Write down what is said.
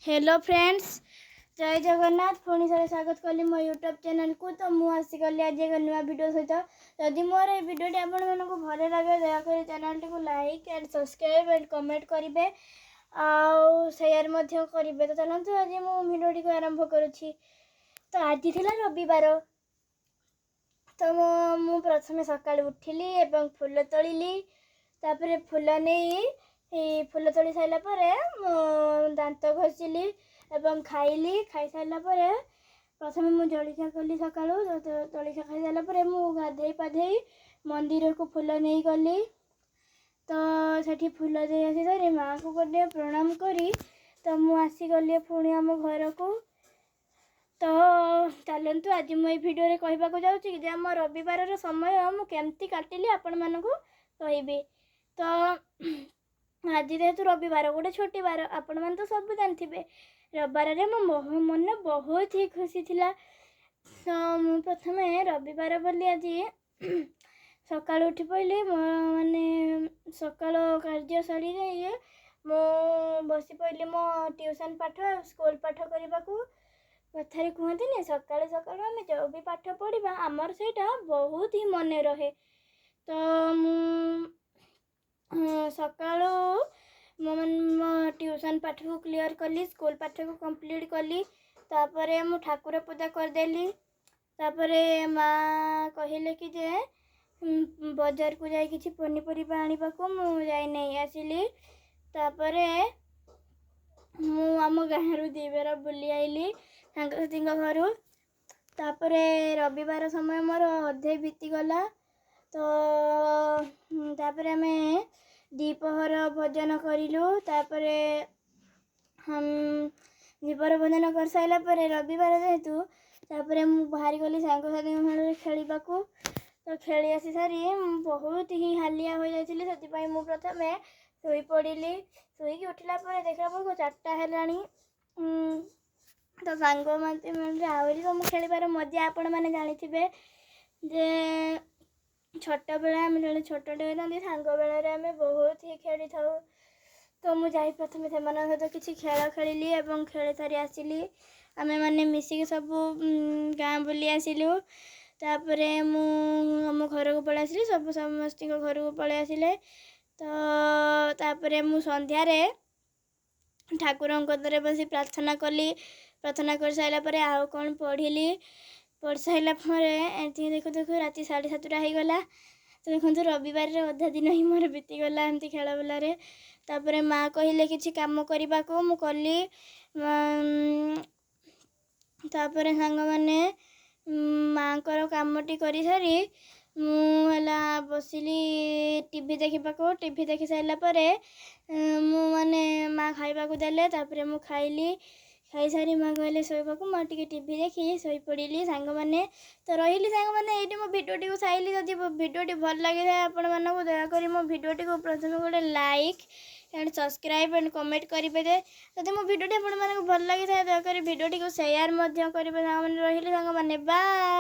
Hello friends, ଜୟ ଜଗନ୍ନାଥ। ପୁଣି ଥରେ ସ୍ୱାଗତ କଲି ମୋ ୟୁଟ୍ୟୁବ୍ ଚ୍ୟାନେଲ୍କୁ। ତ ମୁଁ ଆସିଗଲି ଆଜି ଏକ ନୂଆ ଭିଡ଼ିଓ ସହିତ। ଯଦି ମୋର ଏଇ ଭିଡ଼ିଓଟି ଆପଣମାନଙ୍କୁ ଭଲ ଲାଗେ, ଦୟାକରି ଚ୍ୟାନେଲ୍ଟିକୁ like and subscribe and comment କରିବେ ଆଉ ସେୟାର ମଧ୍ୟ କରିବେ। ତ ଚାଲନ୍ତୁ, ଆଜି ମୁଁ ଭିଡ଼ିଓଟିକୁ ଆରମ୍ଭ କରୁଛି। ତ ଆଜି ଥିଲା ରବିବାର। ତ ମୁଁ ପ୍ରଥମେ ସକାଳୁ ଉଠିଲି ଏବଂ ଫୁଲ ତୋଳିଲି। ତାପରେ ଫୁଲ ନେଇ, ଫୁଲ ତୋଳି ସାରିଲା ପରେ ମୁଁ ଦାନ୍ତ ଘଷିଲି ଏବଂ ଖାଇଲି। ଖାଇସାରିଲା ପରେ ପ୍ରଥମେ ମୁଁ ଜଳଖିଆ କଲି ସକାଳୁ। ଜଳଖିଆ ଖାଇସାରିଲା ପରେ ମୁଁ ଗାଧେଇ ପାଧେଇ ମନ୍ଦିରକୁ ଫୁଲ ନେଇଗଲି। ତ ସେଠି ଫୁଲ ଦେଇ ଆସି ସାରି, ମାଆଙ୍କୁ ଗୋଟେ ପ୍ରଣାମ କରି ତ ମୁଁ ଆସିଗଲି ପୁଣି ଆମ ଘରକୁ। ତ ଚାଲନ୍ତୁ, ଆଜି ମୁଁ ଏଇ ଭିଡ଼ିଓରେ କହିବାକୁ ଯାଉଛି କି ଯେ ଆମ ରବିବାରର ସମୟ ମୁଁ କେମିତି କାଟିଲି, ଆପଣମାନଙ୍କୁ କହିବି। ତ ଆଜି ଯେହେତୁ ରବିବାର, ଗୋଟେ ଛୁଟି ବାର, ଆପଣମାନେ ତ ସବୁ ଜାଣିଥିବେ, ରବିବାରରେ ମୋ ମନ ବହୁତ ହି ଖୁସି ଥିଲା। ତ ମୁଁ ପ୍ରଥମେ ରବିବାର ବୋଲି ଆଜି ସକାଳୁ ଉଠି ପଡ଼ିଲି। ମୋ ମାନେ ସକାଳ କାର୍ଯ୍ୟ ସରିଯାଇ ମୁଁ ବସି ପଡ଼ିଲି ମୋ ଟ୍ୟୁସନ୍ ପାଠ ଆଉ ସ୍କୁଲ ପାଠ କରିବାକୁ। କଥାରେ କୁହନ୍ତିନି, ସକାଳୁ ସକାଳୁ ଆମେ ଯେଉଁ ବି ପାଠ ପଢ଼ିବା, ଆମର ସେଇଟା ବହୁତ ହି ମନେ ରହେ। ତ ମୁଁ ସକାଳୁ ମୋ ମାନେ ମୋ ଟ୍ୟୁସନ୍ ପାଠକୁ କ୍ଲିଅର୍ କଲି, ସ୍କୁଲ ପାଠକୁ କମ୍ପ୍ଲିଟ୍ କଲି। ତାପରେ ମୁଁ ଠାକୁର ପୂଜା କରିଦେଲି। ତାପରେ ମା କହିଲେ କି ଯେ ବଜାରକୁ ଯାଇ କିଛି ପନିପରିବା ଆଣିବାକୁ, ମୁଁ ଯାଇ ନେଇ ଆସିଲି। ତାପରେ ମୁଁ ଆମ ଗାଁରୁ ଦୁଇବାର ବୁଲି ଆଇଲି ସାଙ୍ଗସାଥିଙ୍କ ଘରୁ। ତାପରେ ରବିବାର ସମୟ ମୋର ଅଧେ ବିତିଗଲା। ତ ତାପରେ ଆମେ ଦ୍ୱିପହର ଭୋଜନ କରିଲୁ। ତାପରେ ଦ୍ୱିପହର ଭୋଜନ କରିସାରିଲା ପରେ, ରବିବାର ଯେହେତୁ, ତାପରେ ମୁଁ ବାହାରି ଗଲି ସାଙ୍ଗସାଥିଙ୍କ ସାଙ୍ଗରେ ଖେଳିବାକୁ। ତ ଖେଳି ଆସି ସାରି ମୁଁ ବହୁତ ହିଁ ହାଲିଆ ହୋଇଯାଇଥିଲି, ସେଥିପାଇଁ ମୁଁ ପ୍ରଥମେ ଶୋଇପଡ଼ିଲି। ଶୋଇକି ଉଠିଲା ପରେ ଦେଖିଲା ବେଳକୁ 4ଟା ହେଲାଣି। ତ ସାଙ୍ଗମାନେ ଆହୁରି ସବୁ ଖେଳିବାର ମଜା ଆପଣମାନେ ଜାଣିଥିବେ ଯେ ଛୋଟବେଳେ ଆମେ ଜଣେ ଛୋଟଟେ ହେଇଥାନ୍ତି, ସାଙ୍ଗ ବେଳରେ ଆମେ ବହୁତ ହି ଖେଳିଥାଉ। ତ ମୁଁ ଯାଇ ପ୍ରଥମେ ସେମାନଙ୍କ ସହିତ କିଛି ଖେଳ ଖେଳିଲି ଏବଂ ଖେଳି ସାରି ଆସିଲି। ଆମେମାନେ ମିଶିକି ସବୁ ଗାଁ ବୁଲି ଆସିଲୁ। ତାପରେ ମୁଁ ଆମ ଘରକୁ ପଳେଇ ଆସିଲି, ସବୁ ସମସ୍ତଙ୍କ ଘରକୁ ପଳେଇ ଆସିଲେ। ତ ତାପରେ ମୁଁ ସନ୍ଧ୍ୟାରେ ଠାକୁରଙ୍କ କତିରେ ବସି ପ୍ରାର୍ଥନା କଲି। ପ୍ରାର୍ଥନା କରିସାରିଲା ପରେ ଆଉ କ'ଣ ପଢ଼ିଲି। ପଢ଼ି ସାରିଲା ପରେ ଏମିତି ଦେଖୁ ଦେଖୁ ରାତି 7:30 ହେଇଗଲା। ତ ଦେଖନ୍ତୁ, ରବିବାରର ଅଧା ଦିନ ହିଁ ମୋର ବିତିଗଲା ଏମିତି ଖେଳ ବୁଲାରେ। ତାପରେ ମା କହିଲେ କିଛି କାମ କରିବାକୁ, ମୁଁ କଲି। ତାପରେ ସାଙ୍ଗମାନେ, ମାଆଙ୍କର କାମଟି କରିସାରି ମୁଁ ହେଲା ବସିଲି ଟିଭି ଦେଖିବାକୁ। ଟିଭି ଦେଖି ସାରିଲା ପରେ ମୁଁ ମାନେ ମା ଖାଇବାକୁ ଦେଲେ, ତାପରେ ମୁଁ ଖାଇଲି। ଖାଇସାରି ମା କହିଲେ ଶୋଇବାକୁ, ମୁଁ ଟିକେ ଟିଭି ଦେଖି ଶୋଇପଡ଼ିଲି ସାଙ୍ଗମାନେ। ତ ରହିଲି ସାଙ୍ଗମାନେ, ଏଇଠି ମୋ ଭିଡ଼ିଓଟିକୁ ସାରିଲି। ଯଦି ଭିଡ଼ିଓଟି ଭଲ ଲାଗିଥାଏ ଆପଣମାନଙ୍କୁ, ଦୟାକରି ମୋ ଭିଡ଼ିଓଟିକୁ ପ୍ରଥମେ ଗୋଟେ like and subscribe and comment କରିବେ। ଯେ ଯଦି ମୋ ଭିଡ଼ିଓଟି ଆପଣମାନଙ୍କୁ ଭଲ ଲାଗିଥାଏ, ଦୟାକରି ଭିଡ଼ିଓଟିକୁ ସେୟାର ମଧ୍ୟ କରିବେ ସାଙ୍ଗମାନେ। ରହିଲି ସାଙ୍ଗମାନେ, ବାଏ।